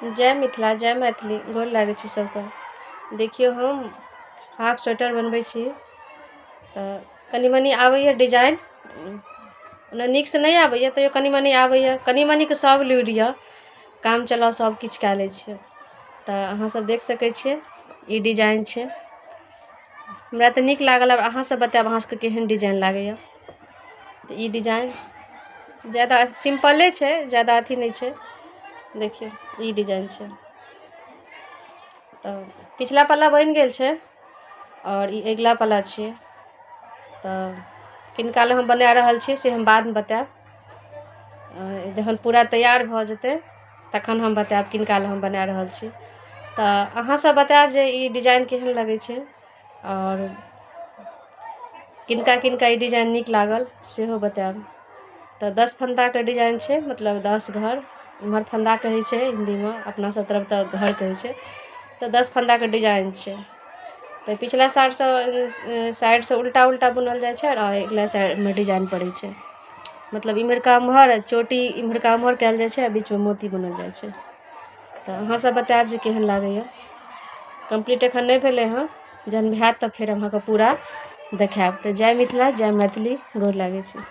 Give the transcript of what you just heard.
जय मिथिला जय मैथिली। गोर लागै छी सबके। देखियौ, हम हाफ स्वेटर बनबै छी तऽ कनि मनि आबैए डिजाइन। ओना नीकसँ नहि आबैए, तैयो कनि मनि आबैए। कनि मनिके सब लुरि यऽ, काम चलाउ सब किछु कए लै छियै। तऽ अहाँ सब देख सकै छियै, ई डिजाइन छै। हमरा तऽ नीक लागल। आब अहाँ सब बतायब, अहाँ सबके केहन डिजाइन लागैए। तऽ ई डिजाइन ज्यादा सिम्पले छै, ज्यादा अथी नहि छै। देखियौ, ई डिजाइन छै। तऽ पिछला पल्ला बनि गेल छै आओर ई अगिला पल्ला छियै। तऽ किनका लए हम बना रहल छी से हम बादमे बतायब। जहन पूरा तैयार भऽ जेतै तखन हम बतायब किनका लए हम बना रहल छी। तऽ अहाँसभ बतायब जे ई डिजाइन केहन लगै छै आओर किनका किनका ई डिजाइन नीक लागल सेहो बतायब। तऽ 10 फन्दाके डिजाइन छै, मतलब 10 घर। इम्हर फन्दा कहै छै हिन्दीमे, अपना सब तरफ तऽ घर कहै छै। तऽ 10 फन्दाके डिजाइन छै। तऽ पिछला साइडसँ साइडसँ उल्टा उल्टा बुनल जाइ छै आओर अगिला साइडमे डिजाइन पड़ै छै। मतलब इम्हरका उम्हर चोटी, इम्हरका उम्हर कयल जाइ छै आ बीचमे मोती बुनल जाइ छै। तऽ अहाँसभ बतायब जे केहन लागैए। कम्प्लीट एखन नहि भेलै हँ। जहन हैत तऽ फेर हम अहाँके पूरा देखायब। तऽ जय मिथिला, जय मैथिली, गोर लागै छी।